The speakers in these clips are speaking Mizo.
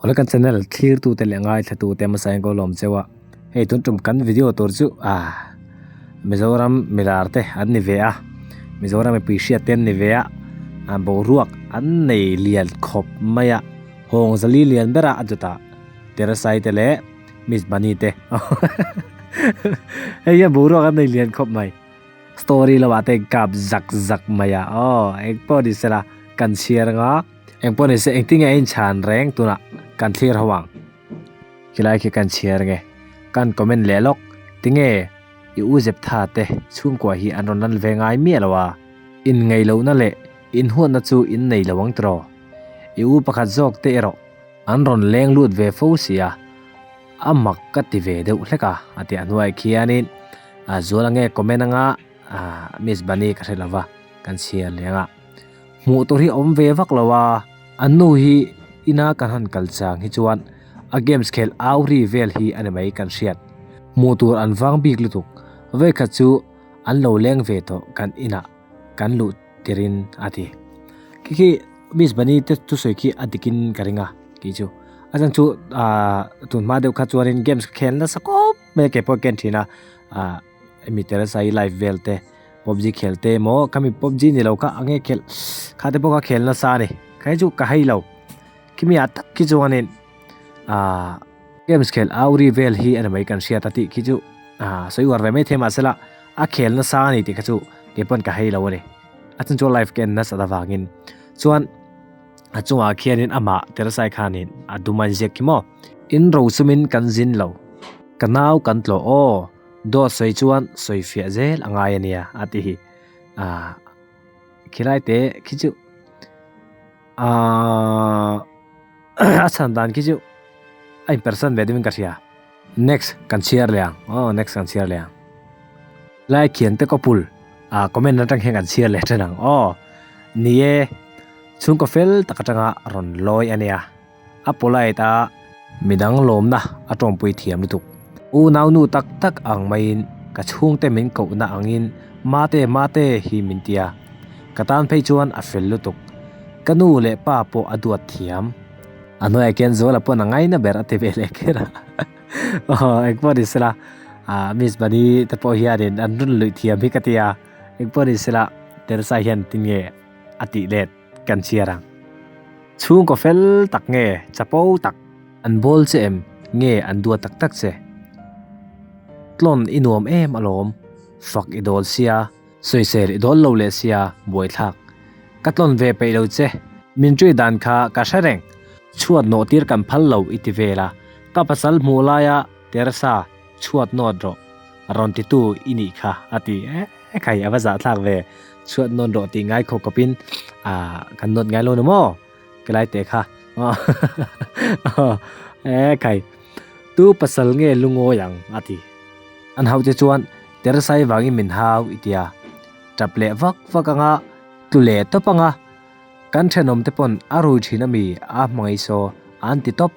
Awle kan channel thlir tu te leh ngaithla tu te hmasa in ka lawm cheu a, hei tun tum kan video tur chu ah Mizoram milar te an ni ve a, Mizoram mipui hriat te an ni ve a, ah boruak an nei lian khawp mai a, hawng zali lian ber a a dawtah Terasai te leh Miss Bunny te hei hian boruak an nei lian khawp mai. Story lamah te kap zak zak mai a aw engpawh ni sela kan chhiar anga engpawh ni se engtin nge a inchhan reng tunah kan thlir ho ang khilai khi kan chhiar nge kan comment leh lawk tinge i u Zeptha te chhungkua hi an rawn lan ve ngai miah lo a in ngei lohna leh in huatna chu in nei lo ang tiraw i u pakhat zawk te erawh an rawn leng lut ve fo si a. A mak ka ti ve deuh hlek a, a tih a hnuaiah khianin a zual ange comment anga Miss Bunny ka hre lova kan chhiar leh anga hmuh tur hi awm ve vak lo a, an nu hi ina kan han kal chang hi chuan a games khel au ri vel hi a ni mai kan hriat hmuh tur an vang bik lutuk vawikhat chu an lo leng ve tawh kan inah kan luh tirin a ti khi khi Miss Bunny te thusawi khi a dikin ka ring a kei chu a chhan chu ahh tun hma deuh kha chuanin games ka khel nasa khawp mai a kei pawh ka en thin a ahh hemi teresa hi live vel te pubg khel te emaw khami pubg ni lo kha enge khelh kha te pawh kha khel nasa a ni kha hi chu ka hei lo khimi ah tak khi chuanin ahh games khel au ri vel hi a ni mai kan hriat a tih khi chu ahh sawi uar ve mai thei mahse la a khel nasa a ni tih kha chu kei pawn ka hei lo a ni a chhan chu live ka en nasa avangin chuan. A chungah khianin amah Teresai khanin a dum a inziak khi maw? In ro chumin kan zin lo. Ka nau kan tlawh aw, dawt sawi chuan sawi fiah zel a ngai a nia a ti hi. Aah khilai te khi chu aah a chhan dan khi chu a inpersan ve deuhin ka hria. Next kan chhiar leh ang aw next kan chhiar leh ang. Lai khian te kawpul ah comment atang hian kan chhiar leh then ang aw. Ni e, chhungkaw fel tak atanga rawn lawi a nia. A polite a, midang lawmna a tawngpui thiam lutuk. Unau nu tak tak ang maiin ka chhungte min kohna angin mate mate hi min ti a. Ka tan phei chuan a fel lutuk. Ka nu leh pa pawh a duat thiam. A hnuaiah khian Zuala pawn a ngaina ber a ti ve leh kher a. Aw engpawh ni sela ah Miss Bunny te pawh hianin an rawn luih thiam hi ka ti a, engpawh ni sela Teresa hian tin nge a tih let kan chhiar ang. Chhungkaw fel tak nge chapo tak an bawl che em nge an duat tak tak che? Tlawn i nuam em alawm, fak i dawl sia, sawisel i dawl lo leh sia buaithlak. Ka tlawn ve peih lo che, min ṭui dan kha ka hre reng, chhuat nawh tir kan phal lo i ti vel a, ka pasal hmuh laia Teresa chhuat nawt rawh rawn titu i nih kha a ti e khai a va zahthlak ve, chhuat nawt rawh tih ngai khawp khawpin ah kan nawt ngai lo ni maw ka lai teh kha e khai tu pasal nge lungawi ang a ti. An hauh che chuan Teresa i vangin min hau i tia. Tap leh vak vak anga tlu leh tawp anga kan thenawm te pawn a rui thin ami a hmangaih saw an ti tawp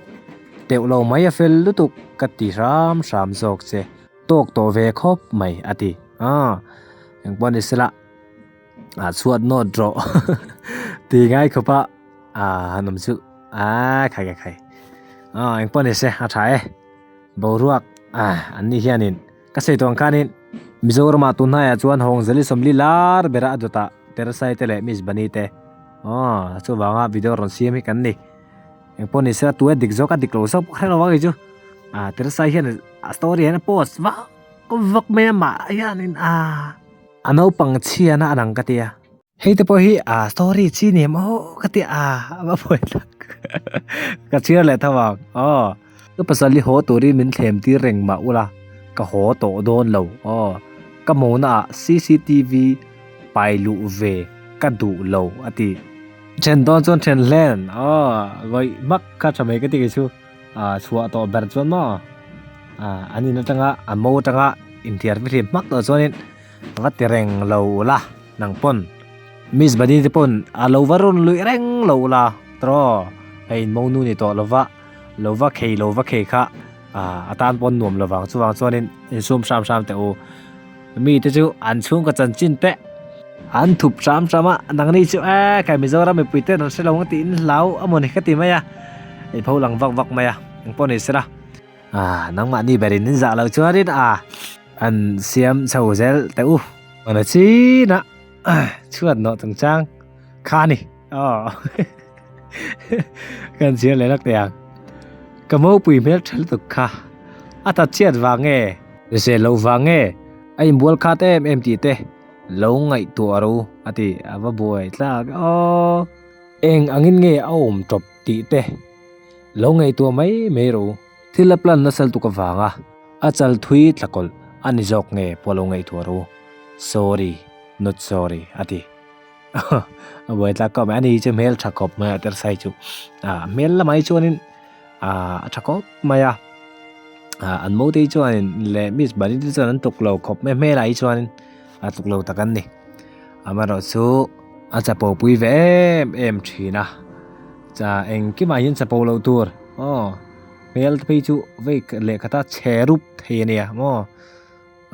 teuh lo mai a fel lutuk ka ti hram hram zawk che tawk tawh ve khawp mai a ti a engpawh ni sela a chhuat nawt rawh ti ngai khawp a a han awm chu a khai khai khai a engpawh ni se a tha e boruak a an ni hianin. Ka sawi tawh ang khanin Mizoramah tun hnaiah chuan Hawng Zali Sawmli lar bera a dawtah Teresai te leh Miss Bunny te aw chuvanga video rawn siam hi kan ni. Engpawh ni sela tu e dik zawk a dik lo zawk pawh kher lo ang kei chu. Ah Teresai hian a story hian a post vak vak mai a mah hianin ah a naupang chhiana a lang ka tia. Hei te pawh hi ah story chi ni em aw ka ti a a va buai tak ka chhiar leh tho ang aw ka pasal hi haw turin min thlem tir reng mah ula ka haw tawh dawn lo aw ka mawna ah cctv pai luh ve ka duh lo a ti then dawn chuan then hlen aw ngawih hmak kha tha mai ka ti kei chu ah chhuah tawh ber chuan maw ah an in atanga a mo atanga inthiar fihlim hmak tawh chuanin va ti reng lo ula. Nang pawn Miss Bunny te pawn a lo va rawn luih reng lo la tawh hei in monu ni tawh lova lo va khei lo va khei kha ah a tan pawn nuam lovang chuvang chuanin insum hram hram teh u mi te chu an chhungkaw chanchin te an thup hram hram a nangni chu e khai Mizoram mipui ten an hre lo ang tiin hlau a mawni ka ti mai a. I pho lang vak vak mai a, engpawh ni sela. Ah, nangmahni berin in zah lo chuanin a an siam chho zel teh u. Mana chinah chhuat nawh chungchang kha a ni. Aw kan chhiar leh lak teh ang. Ka mopui hmel tha lutuk kha a ta chhiat vang nge? Hrisel loh vang nge? A inbual khat em em tih te lo ngaihtuah ro a ti a va buai tlak aw. Eng angin nge a awm tawp tih te lo ngaihtuah mai mai ro. Thil a plan nasa lutuk avanga a chal thui tlakawlh a ni zawk nge pawh lo ngaihtuah ro. Sorry not sorry a ti. A buai tlak khawp mai a ni chu hmel tha khawp mai a tersai chu ah hmel lamah hi chuanin ah a tha khawp mai a ah an mo te hi chuanin leh miss bani te chuan an tluk lo khawp mai hmelah hi chuanin a tluk lo tak an ni amaherawhchu a chapo pui ve em em thin a cha engkimah hian chapo loh tur aw hmel te phei chu vei lehkhat a chhe rup thei a nia maw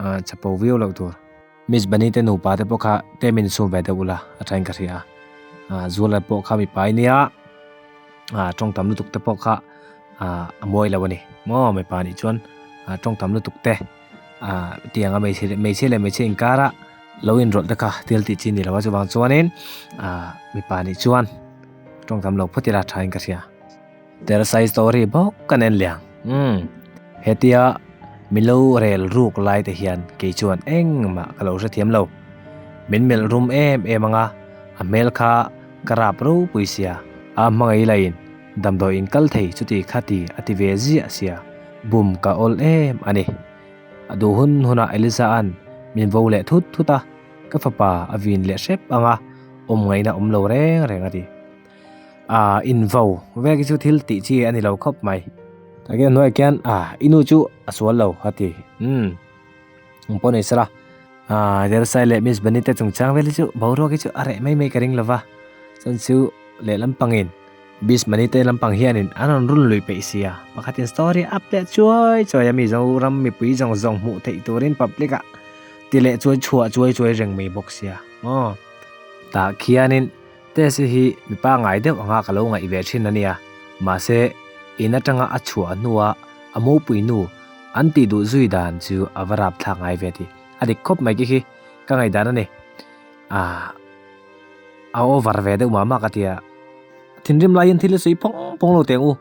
ah chapo viau loh tur. Miss Bunny te nupa te pawh kha te min sum ve deuh ula a thain ka hria a, Zuala pawh kha mipa i nia ah tawng tam lutuk te pawh kha ah a mawi lo a ni maw mipa nih chuan ah tawng tam lutuk te ah tiang a hmeichhe hmeichhia leh hmeichhia inkara lo inrawlh te kha thil tih chi a ni lo a chuvang chuanin ah mipa nih chuan tawng tam lo phawt ila a thain ka hria. Tersai story bawk kan en liang umm hetia min lo rel ruk lai te hian kei chuan engmah ka lo hrethiam lo min melh rum em em anga a hmel kha ka rap ropui sia a hmangaih laiin damdawi in kal thei chuti kha ti a ti ve ziah sia bum ka awl em a ni a duh hun hunah Elisa an min vo leh thut thut a ka fapa a vin leh hrep anga awm ngaihna awm lo reng reng a ti. Ah invo vek hi chu thil tih chi a ni lo khawp mai. Takin a hnuaiah khian ah i nu chu a sual lo a ti. Umm ang pawh nei sela. Ah Jersai leh Miss Bunny te chungchang vel hi chu boruak hi chu a reh mai mai ka ring lo va. Chuan chu lehlam pangin Miss Bunny te lampang hianin an rawn run lui peih sia. Pakhatin story up leh chuai chuai a Mizoram mipui zawng zawng hmuh theih turin public ah ti leh chuai chhuah chuai chuai reng mai bawk sia. Aw tah khianin. Test hi mi pangngai deuh anga ka lo ngaih ve thin a nia. Mahse, in atanga a chhuah hnua a mopui nu an tih duh zui dan chu a va rapthlak ngai ve tih a dik khawp mai khi khi ka ngaihdan a ni. Ah, a over ve deuh mah mah ka ti a. Thinrim laiin thil hi sawi phawng phawng lo teng u.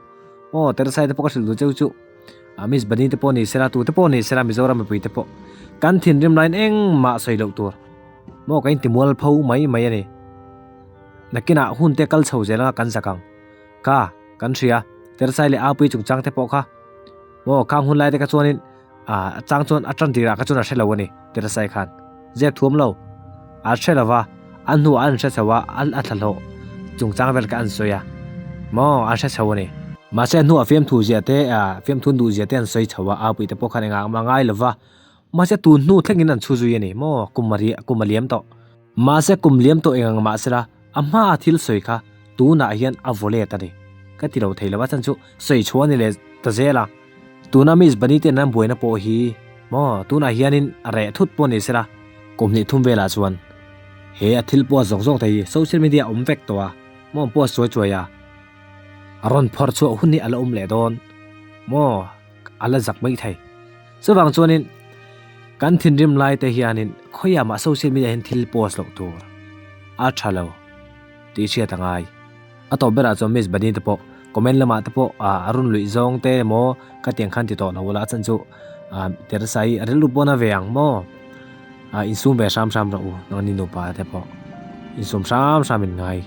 Aw, Teresai te pawh ka hrilh duh cheu chu. Ah, Miss Bunny te pawh ni sela, tu te pawh ni sela, Mizoram mipui te pawh kan thinrim laiin engmah sawi loh tur. Maw ka inti mual pho mai mai a ni. Nakinah hun te kal chho zel anga kan zak ang. Ka, kan hria, Tersai leh Apuii chungchang te pawh kha. Maw khang hun lai te kha chuanin ah chang chuan a tan tirah kha chuan a hre lo a ni, Tersai khan. Zep thuam lo. A hre lo va, a hnuah an hre chho a, a thla hlawh chungchang vel kha an sawi a. Maw an hre chho a ni. Mahse a hnuah fiamthu zia te, ah fiamthu duh zia te an sawi chho a, Apuii te pawh khan engah mah ngai lo va. Mahse tun hnu thlengin an chhu zui a ni maw? Kum a ri, kum a liam tawh. Mahse kum liam tawh eng ang mahsela a hmaa thil sawi kha tunah hian a vaw let a ni. Ka ti lo thei lo a chan chu sawi chhuah a ni leh ta zel a. Tuna Miss Bunny ten an buaina pawh hi maw tunah hianin a reh thut pawh ni sela kum hnih thum velah chuan he a thil post zawng zawng te hi social media a awm vek tawh a maw post chuai chuai a a rawn phawrh chhuah hun hi a la awm leh dawn maw a la zak mai thei. Chuvang chuanin kan thinrim lai te hianin khawiah mah social media hian thil post loh tur a tha lo tih hriat a ngai. A tawp berah chuan Miss Bunny te pawh comment lamah te pawh a run luih zawng te emaw ka tiang khan ti tawh lo ula a chan chu Teresa hi a rilru pawn a ve ang maw insum ve hram hram rawh u nangni nupa te pawh insum hram hram in ngai.